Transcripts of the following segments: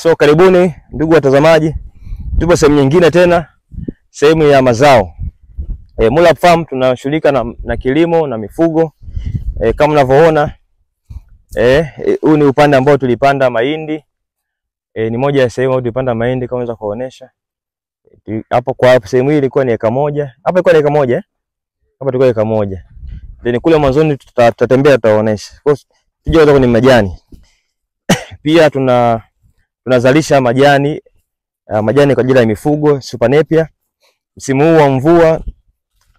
So karibuni ndugu watazamaji, tupo sehemu nyingine tena, sehemu ya mazao. Mulap Farm tunashughulika na kilimo na mifugo. Kama unavyoona, huu ni upande ambao tulipanda mahindi. Ni moja ya sehemu ambayo tulipanda mahindi kama unaweza kuonesha. Hapo kwa sehemu hii ilikuwa ni eka moja. Hapa ilikuwa ni eka moja. Hapa tulikuwa eka moja. Then kule mwanzoni tutatembea tutaonesha. Kwa hiyo tuje kwenye majani. Pia tunazalisha majani, majani kwa ajili ya mifugo Super Napier. Msimu huu wa mvua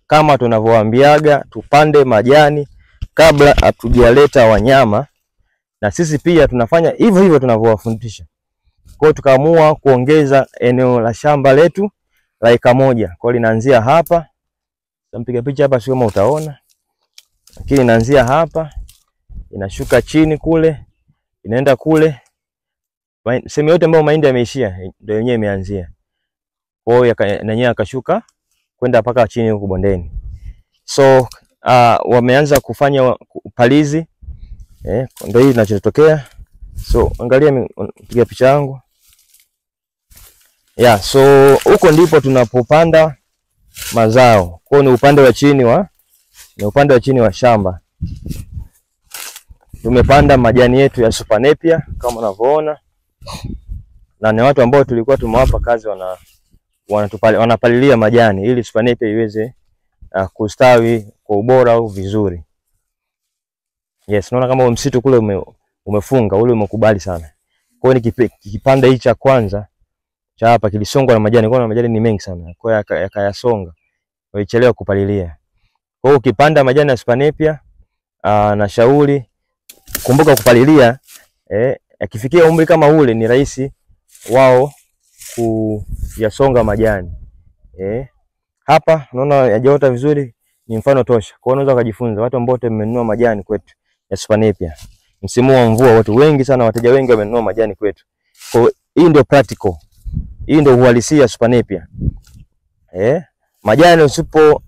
kama tunavyoambiaga tupande majani kabla hatujaleta wanyama, na sisi pia tunafanya hivyo hivyo tunavyowafundisha. Kwa hiyo tukaamua kuongeza eneo la shamba letu la eka moja. Kwa hiyo linaanzia hapa. Mpiga picha hapa sio kama utaona. Lakini inaanzia hapa, inashuka chini kule, inaenda kule. Sehemu yote ambayo mahindi yameishia ndio yenyewe imeanzia. Kwa hiyo na yenyewe akashuka kwenda mpaka chini huko bondeni. So wameanza kufanya upalizi. Ndio hii inachotokea. So angalia piga picha yangu. Yeah, so huko ndipo tunapopanda mazao. Kwa hiyo ni upande wa chini wa shamba. Tumepanda majani yetu ya Super Napier kama unavyoona. Na ni watu ambao tulikuwa tumewapa kazi wanapalilia majani ili Super Napier iweze kustawi kwa ubora au vizuri. Yes, naona kama msitu kule umefunga, ule umekubali sana. Kwa hiyo ni kipande hichi cha kwanza cha hapa kilisongwa na majani, kwa hiyo majani ni mengi sana. Kwa hiyo yakayasonga. Walichelewa kupalilia. Kwa hiyo ukipanda majani ya Super Napier, na shauri kumbuka kupalilia. Akifikia umri kama ule ni rahisi wao kuyasonga majani. Hapa unaona yajaota vizuri, ni mfano tosha. Kwa hiyo unaweza kujifunza watu ambao mmenunua majani kwetu ya Super Napier. Msimu wa mvua watu wengi sana, wateja wengi wamenunua majani kwetu. Kwa hiyo hii ndio practical. Hii ndio uhalisia ya Super Napier. Majani usipo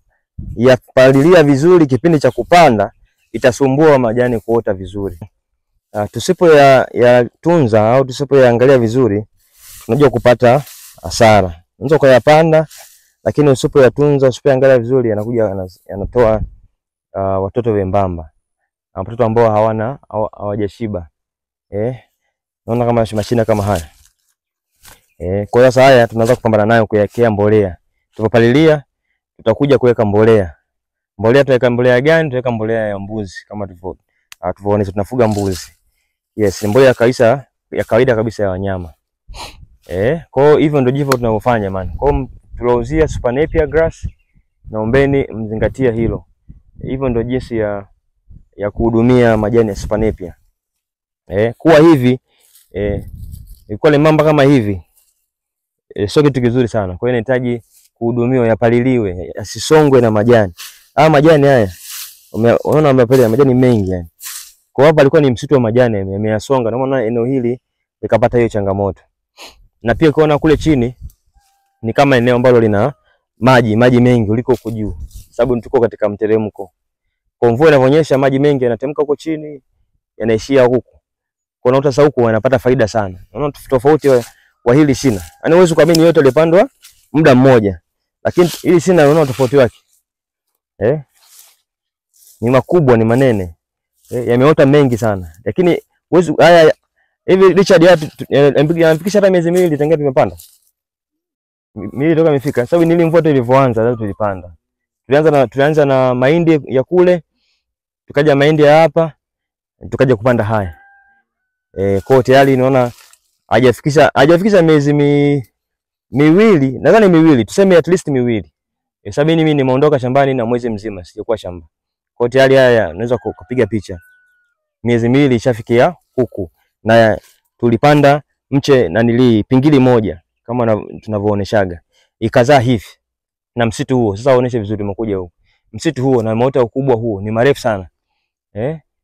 yapalilia vizuri kipindi cha kupanda itasumbua majani kuota vizuri. Tusipo ya tunza au tusipo yaangalia vizuri tunajua kupata hasara. Unaweza kuyapanda lakini usipo yatunza, usipo yaangalia vizuri yanakuja yanatoa watoto wembamba. Watoto ambao hawana hawajashiba. Naona kama mashina kama haya. Kwa hiyo sasa haya tunaanza kupambana nayo kuyakea mbolea. Tupopalilia tutakuja kuweka mbolea. Mbolea tutaweka mbolea gani? Tutaweka mbolea ya mbuzi kama tulivyoonyesha tunafuga mbuzi. Yes, mbolea kabisa ya kawaida kabisa ya wanyama. Kwa hiyo hivyo ndio jivyo tunavyofanya man. Kwa hiyo tunauzia Super Napier grass, naombeni mzingatie hilo. Hivyo ndio jinsi ya kuhudumia majani ya Super Napier. Kuwa hivi ilikuwa ni mamba kama hivi. Sio kitu kizuri sana. Kwa hiyo inahitaji kuhudumiwa, yapaliliwe, yasisongwe na majani. Haya majani haya unaona amepelea majani mengi yani. Kwa hapa alikuwa ni msitu wa majani yameyasonga, na maana eneo hili likapata hiyo changamoto. Na pia ukiona kule chini ni kama eneo ambalo lina maji mengi kuliko huko juu, sababu tuko katika mteremko. Kwa mvua inavyonyesha maji mengi yanatemka huko chini yanaishia huku. Kwa hiyo sasa huku wanapata faida sana. Unaona tofauti wa hili shina. Yaani huwezi kuamini yote yalipandwa muda mmoja. Lakini hili shina unaona tofauti wake. Ni makubwa, ni manene. Yameota mengi sana. Lakini huwezi haya hivi Richard yanafikisha hata miezi miwili tangia tumepanda. Miwili toka imefika. Sababu nili mvua tu ilivyoanza sasa tulipanda. Tulianza na mahindi ya kule, tukaja mahindi ya hapa, tukaja kupanda haya. Kwa tayari naona hajafikisha miezi miwili, nadhani miwili, tuseme at least miwili. Sababu mimi nimeondoka shambani na mwezi mzima sijakuwa shamba. Kwa tayari haya naweza kupiga picha. Miezi miwili ishafikia huku. Na tulipanda mche na nili pingili moja kama tunavooneshaga. Ikazaa hivi. Na msitu huo sasa uoneshe vizuri umekuja huko. Msitu huo na maota ukubwa huo ni marefu sana.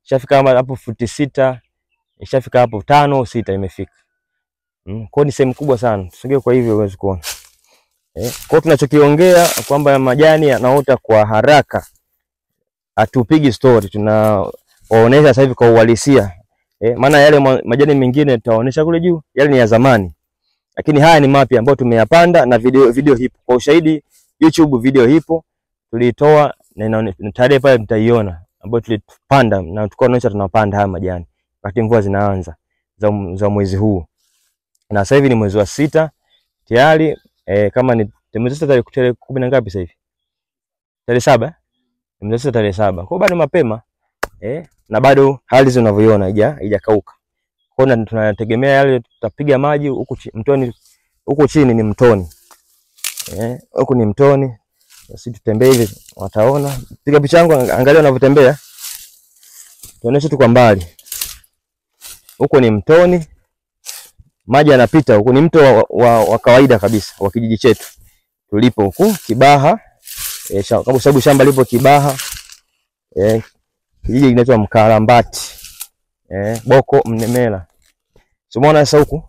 Ishafika kama hapo futi 6, ishafika hapo 5 6 imefika. Kwa ni sehemu kubwa sana. Tusogee kwa hivyo uweze kuona. Kwa tunachokiongea kwamba majani yanaota kwa haraka. Hatupigi story, tunawaonesha sasa hivi kwa uhalisia. Maana yale majani mengine tutaonesha kule juu, yale ni ya zamani. Lakini haya ni mapya ambayo tumeyapanda na video hipo. Kwa ushahidi YouTube video hipo tulitoa na tarehe pale mtaiona ambayo tulipanda na tulikuwa tunaonyesha tunapanda haya majani wakati mvua zinaanza za mwezi huu. Na sasa hivi ni mwezi wa 6 tayari, kama ni mwezi wa 6 tarehe 10 na ngapi sasa hivi? Tarehe 7. Mwezi wa 6 tarehe 7. Kwa bado mapema na bado hali zinavyoiona haijakauka. Kwa hiyo tunategemea yale tutapiga maji huku mtoni, huku chini ni mtoni. Huku ni mtoni. Sisi tutembee hivi wataona. Piga picha yangu, angalia wanavyotembea. Tuoneshe tu kwa mbali. Huko ni mtoni. Maji yanapita huku, ni mto wa kawaida kabisa wa kijiji chetu. Tulipo huku Kibaha, kwa sababu shamba lipo Kibaha. Kijiji kinaitwa Mkarambati. Boko Mnemela. Umeona sasa huku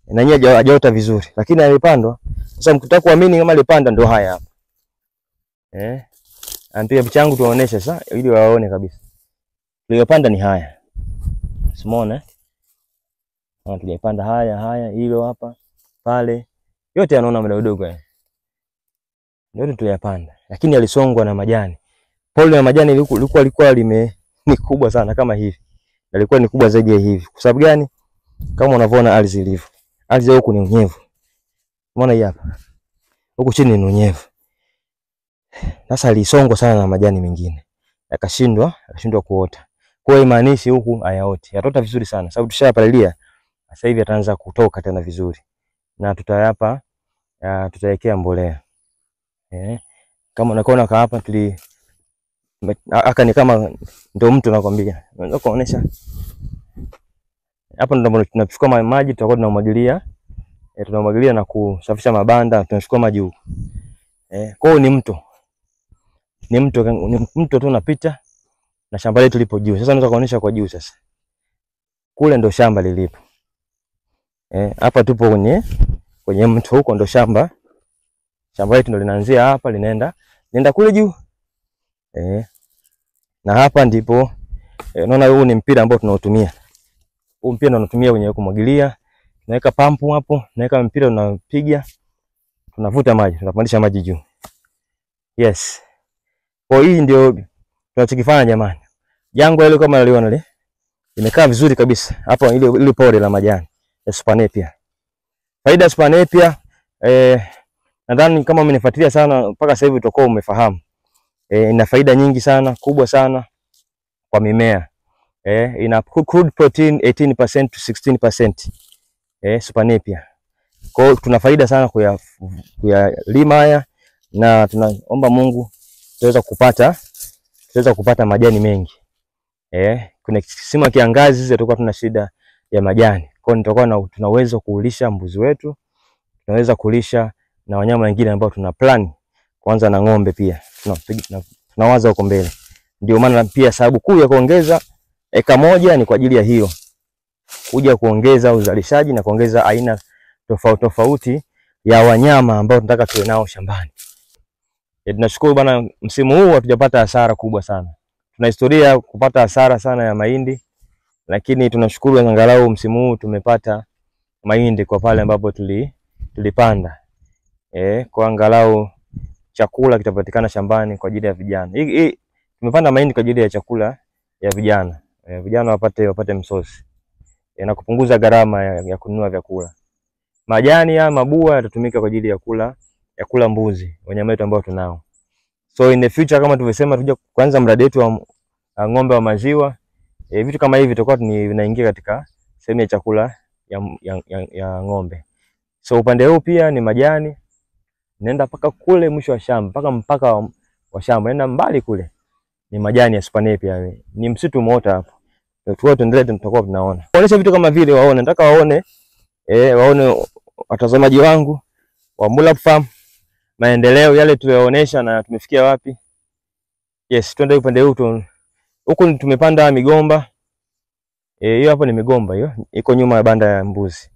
na yeye hajaota vizuri, lakini alipandwa. Sasa mkitaka kuamini kama alipanda ndio haya hapa. Ampiga picha yangu tuwaoneshe sasa ili waone kabisa. Tuliyopanda ni haya. Umeona? Tuliyopanda haya hilo hapa pale. Yote yanaona madogo haya. Yote tuliyapanda, lakini yalisongwa na majani. Pole na majani ilikuwa lime ni kubwa sana kama hivi. Na ilikuwa ni kubwa zaidi ya hivi. Kwa sababu gani? Kama unavyoona ardhi ilivyo. Ardhi huku ni unyevu. Umeona hii hapa. Huku chini ni unyevu. Sasa ilisongwa sana na majani mengine. Yakashindwa kuota. Kwa hiyo imaanishi huku hayaoti. Yataota vizuri sana sababu tushayapalilia. Sasa hivi yataanza kutoka tena vizuri. Na tutayapa tutawekea mbolea. Kama unaona hapa aka ni kama ndio mtu nakwambia. Unaweza kuonesha. Hapa ndio tunachukua maji tutakuwa tunamwagilia. Tunamwagilia na kusafisha mabanda, tunachukua maji huko. Kwa hiyo ni mto. Ni mto tu unapita na shamba letu lipo juu. Sasa naweza kuonesha kwa juu sasa. Kule ndo shamba lilipo. Hapa tupo kwenye mto, huko ndo shamba. Shamba letu ndo linaanzia hapa linaenda kule juu. Na hapa ndipo unaona huu ni mpira ambao tunautumia. Huu mpira tunatumia kwenye kumwagilia. Tunaweka pampu hapo, tunaweka mpira tunapiga. Tunavuta maji, tunapandisha maji juu. Yes. Kwa hii ndio tunachokifanya jamani. Jangwa ile kama naliona ile imekaa vizuri kabisa. Hapo ile pori la majani ya Super Napier. Faida ya Super Napier, nadhani kama umenifuatilia sana mpaka sasa hivi utakuwa umefahamu. Ina faida nyingi sana, kubwa sana kwa mimea. Ina crude protein 18% to 16%. Super Napier. Kwa hiyo tuna faida sana kuyalima haya na tunaomba Mungu tutaweza kupata majani mengi. Kuna kisimu ya kiangazi sisi tutakuwa tuna shida ya majani. Kwa hiyo tutakuwa tunaweza kulisha mbuzi wetu, tunaweza kulisha na wanyama wengine ambao tuna plan kwanza na ng'ombe pia. Tunawaza huko mbele. Ndio maana pia sababu kuu ya kuongeza eka moja ni kwa ajili ya hiyo. Kuja kuongeza uzalishaji na kuongeza aina tofauti tofauti ya wanyama ambao tunataka tuwe nao shambani. Tunashukuru bana, msimu huu hatujapata hasara kubwa sana. Tuna historia kupata hasara sana ya mahindi, lakini tunashukuru angalau msimu huu tumepata mahindi kwa pale ambapo tulipanda. Kwa angalau chakula kitapatikana shambani kwa ajili ya vijana. Hii tumepanda mahindi kwa ajili ya chakula ya vijana. Vijana wapate msosi. Na kupunguza gharama ya kununua vyakula. Majani ya mabua yatatumika kwa ajili ya kula mbuzi, wanyama wetu ambao tunao. So in the future kama tulivyosema tutakuja kuanza mradi wetu wa ng'ombe wa maziwa. Vitu kama hivi tutakuwa vinaingia katika sehemu ya chakula ya ng'ombe. So upande huu pia ni majani. Nenda mpaka kule mwisho wa shamba, mpaka mpaka wa shamba, nenda mbali kule. Ni majani ya Super Napier. Ni msitu umeota hapo. Tukiwa tuendelee tutakuwa tunaona. Kuonesha vitu kama vile waone, nataka waone waone watazamaji wangu wa Mulap Farm maendeleo yale tuliyoonyesha na tumefikia wapi. Yes, twende upande huu. Huku tumepanda migomba. Hiyo hapo ni migomba hiyo, iko nyuma ya banda ya mbuzi.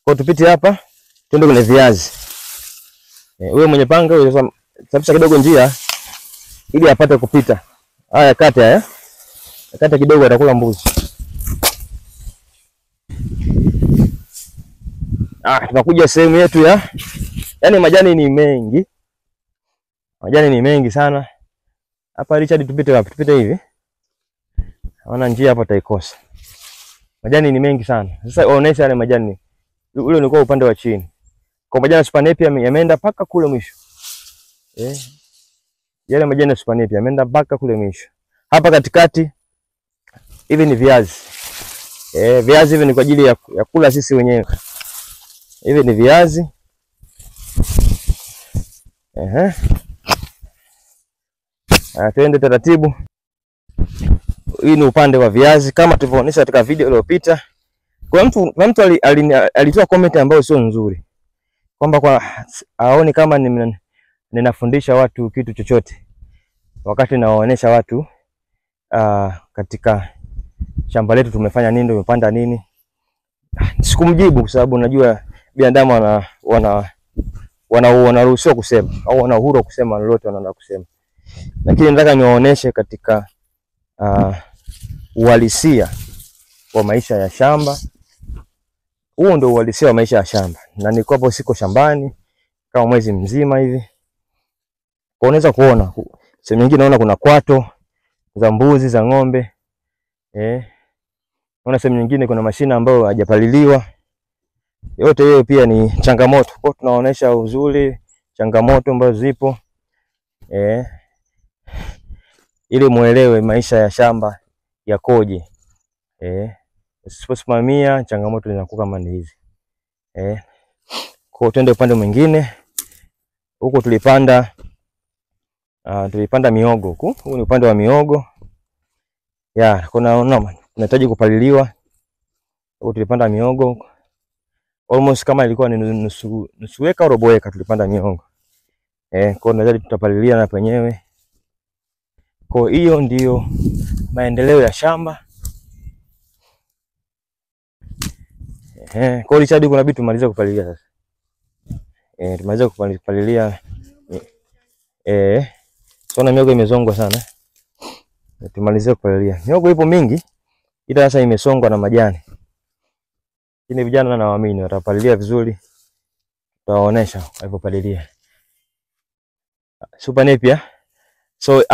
Kwa tupite hapa, twende kwenye viazi. Huyo mwenye panga huyo safisha kidogo njia ili apate kupita. Haya kate haya. Kate kidogo atakula mbuzi. Tunakuja sehemu yetu ya, yani majani ni mengi. Majani ni mengi sana. Hapa Richard tupite wapi? Tupite hivi. Naona njia hapa taikosa. Majani ni mengi sana. Sasa onesha yale majani. Ule ulikuwa upande wa chini. Kwa majani ya Super Napier yameenda paka kule mwisho. Yale majani ya Super Napier yameenda mpaka kule mwisho. Hapa katikati hivi ni viazi. Viazi hivi ni kwa ajili ya kula sisi wenyewe. Hivi ni viazi. Tuende taratibu. Hii ni upande wa viazi kama tulivyoonyesha katika video iliyopita. Kuna mtu alitoa comment ambayo sio nzuri, kwamba kwa aone kama ninafundisha watu kitu chochote wakati nawaonyesha watu katika shamba letu tumefanya nini, tumepanda nini. Sikumjibu kwa sababu najua binadamu wanaruhusiwa kusema au wana uhuru wa kusema lolote wanataka kusema, lakini nataka niwaoneshe katika uhalisia wa maisha ya shamba. Huo ndio uhalisia wa maisha ya shamba, na niko hapo, siko shambani kama mwezi mzima hivi. Kwa unaweza kuona sehemu nyingine, naona kuna kwato za mbuzi, za ng'ombe. Naona sehemu nyingine kuna mashina ambayo hajapaliliwa. Yote hiyo pia ni changamoto. Kwa tunaonesha uzuri, changamoto ambazo zipo. Ili muelewe maisha ya shamba yakoje. Usiposimamia changamoto zinakuwa kama ni hizi. Kwa twende upande mwingine. Huko tulipanda miogo huku. Huu ni upande wa miogo. Ya, kuna tunahitaji kupaliliwa. Huko tulipanda miogo. Almost kama ilikuwa ni nusu eka au robo eka tulipanda miogo. Kwa hiyo tutapalilia na penyewe. Kwa hiyo ndio maendeleo ya shamba. Kwa Richard kuna bitu tumaliza kupalilia sasa. Tumaliza kupalilia. Sona miogo imezongwa sana. Tumalize kupalilia. Miogo ipo mingi ila sasa imesongwa na majani. Lakini vijana na waamini watapalilia vizuri. Tutawaonesha walipopalilia. Super Napier. So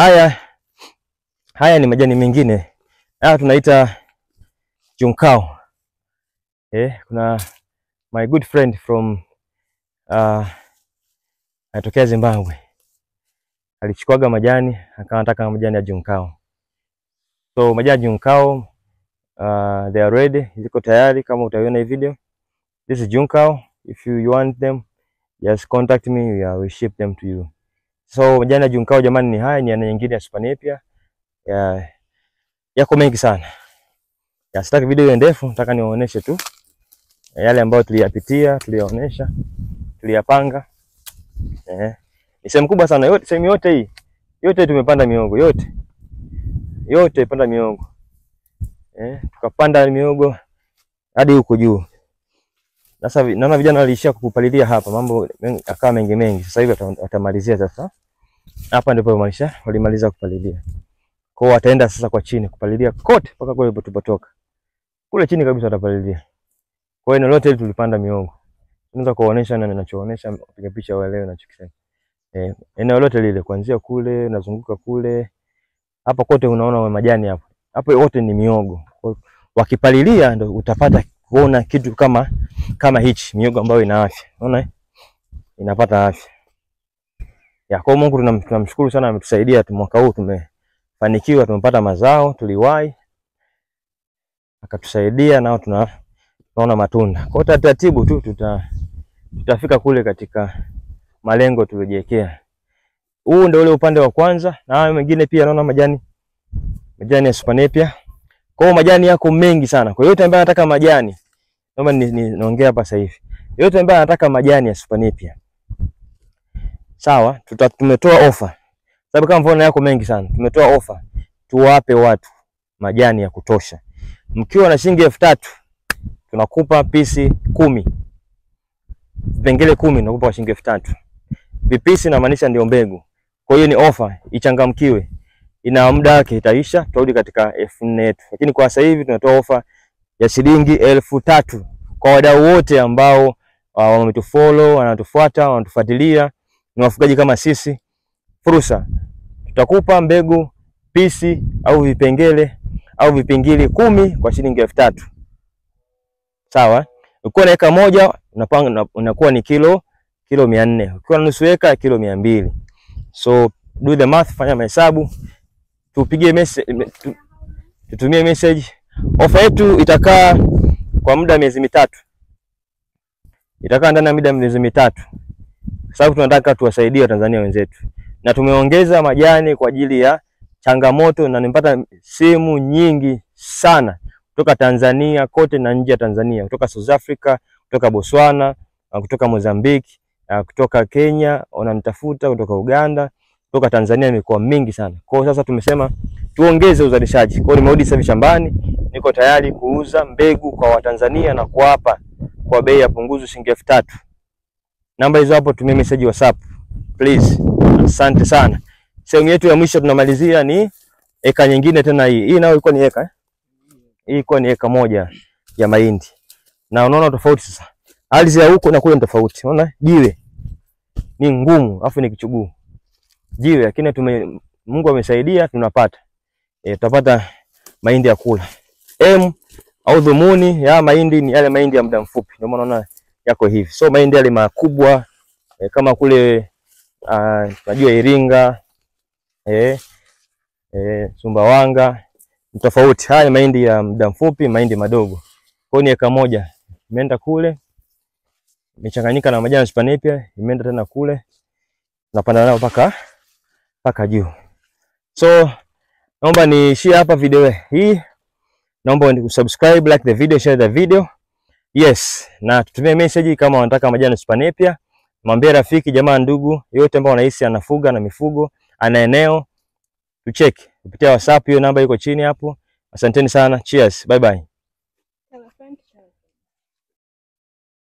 haya ni majani mengine. Haya tunaita junkao. Kuna my good friend from anatokea Zimbabwe. Alichukuaga majani, akawa anataka majani ya junkao. So majani ya junkao they are ready, ziko tayari kama utaiona hii video. This is junkao. If you want them, just contact me, we will ship them to you. So majani ya junkao jamani ni haya, ni aina nyingine ya Super Napier. Yako mengi sana. Ya, sitaki video iwe ndefu, nataka niwaoneshe tu yale ambayo tuliyapitia, tuliyaonesha, tuliyapanga. Ni sehemu kubwa sana, yote sehemu yote hii. Yote tumepanda miogo, yote. Yote ipanda miogo. Tukapanda miogo hadi huko juu. Sasa naona vijana waliishia kupalilia hapa, mambo akawa mengi mengi. Sasa hivi watamalizia sasa. Hapa ndipo walimaliza kupalilia. Kwa hiyo wataenda sasa kwa chini kupalilia kote mpaka kule tulipotoka. Kule chini kabisa watapalilia. Kwa hiyo lolote tulipanda miogo. Tunaweza kuonesha na ninachoonesha, piga picha waelewe ninachokisema. Eneo lote lile kuanzia kule unazunguka kule. Hapa kote unaona majani hapo. Hapo yote ni miogo. Wakipalilia ndio utapata kuona kitu kama hichi, miogo ambayo ina afya. Unaona? Inapata afya. Ya, kwa Mungu tunamshukuru sana, ametusaidia mwaka huu tumefanikiwa, tumepata mazao, tuliwahi. Akatusaidia nao tunaona matunda. Kwa hiyo taratibu tu tutafika kule katika malengo tuliojiwekea. Huu ndio ule upande wa kwanza, na hayo mengine pia naona majani ya Super Napier. Kwa hiyo majani yako mengi sana. Kwa yote ambaye anataka majani, naomba niongee hapa sasa hivi. Yote ambaye anataka majani ya Super Napier. Sawa, tumetoa offer. Sababu kama mfano yako mengi sana, tumetoa offer. Tuwape watu majani ya kutosha. Mkiwa na shilingi 3000 tunakupa pisi 10. Vipengele 10 tunakupa kwa shilingi 3000. Vipisi inamaanisha ndio mbegu. Kwa hiyo ni offer, ichangamkiwe. Ina muda wake itaisha, tutarudi katika 4000 yetu. Lakini kwa sasa hivi tunatoa offer ya shilingi 3000 kwa wadau wote ambao wametufollow, wanatufuata, wanatufuatilia, ni wafugaji kama sisi. Fursa, tutakupa mbegu pisi au vipengele au vipingili 10 kwa shilingi 3000. Sawa? Ukiwa na eka moja unapanga unakuwa ni kilo 400. Ukiwa na nusu eka kilo 200. So do the math, fanya mahesabu. Tupigie message, tutumie message. Ofa yetu itakaa kwa muda miezi mitatu. Itakaa ndani ya muda miezi mitatu. Sababu tunataka tuwasaidie Watanzania wenzetu. Na tumeongeza majani kwa ajili ya changamoto, na nimepata simu nyingi sana kutoka Tanzania kote na nje ya Tanzania, kutoka South Africa, kutoka Botswana, kutoka Mozambique, kutoka Kenya, wananitafuta kutoka Uganda, kutoka Tanzania, mikoa mingi sana. Kwa hiyo sasa tumesema tuongeze uzalishaji. Kwa hiyo nimerudi sasa shambani, niko tayari kuuza mbegu kwa Watanzania na kuwapa kwa bei ya punguzo shilingi 3000. Namba hizo hapo, tumie message WhatsApp please. Asante sana. Sehemu yetu ya mwisho tunamalizia ni eka nyingine tena hii. Hii nayo ilikuwa ni eka eh? Hii ilikuwa ni eka moja ya mahindi. Na unaona tofauti sasa. Ardhi ya huko na kule ni tofauti. Unaona jiwe ni ngumu, afu ni kichuguu. Jiwe, lakini Mungu amesaidia tunapata. Tutapata mahindi ya kula. M au dhumuni ya mahindi ni yale mahindi ya muda mfupi. Ndio maana unaona yako hivi. So mahindi yale makubwa kama kule tunajua Iringa, Sumbawanga, ni tofauti. Haya ni mahindi ya muda mfupi, mahindi madogo. Kwa hiyo ni eka moja imeenda kule, imechanganyika na majani ya Napier, imeenda tena kule, napanda nao mpaka juu. So naomba niishie hapa video hii. Naomba usubscribe, like the video, share the video. Yes, na tutumie message kama unataka majani ya Napier. Mwambie rafiki, jamaa, ndugu yote ambao unahisi anafuga na mifugo, ana eneo, tucheki kupitia WhatsApp, hiyo namba iko chini hapo. Asanteni sana. Cheers. Bye bye.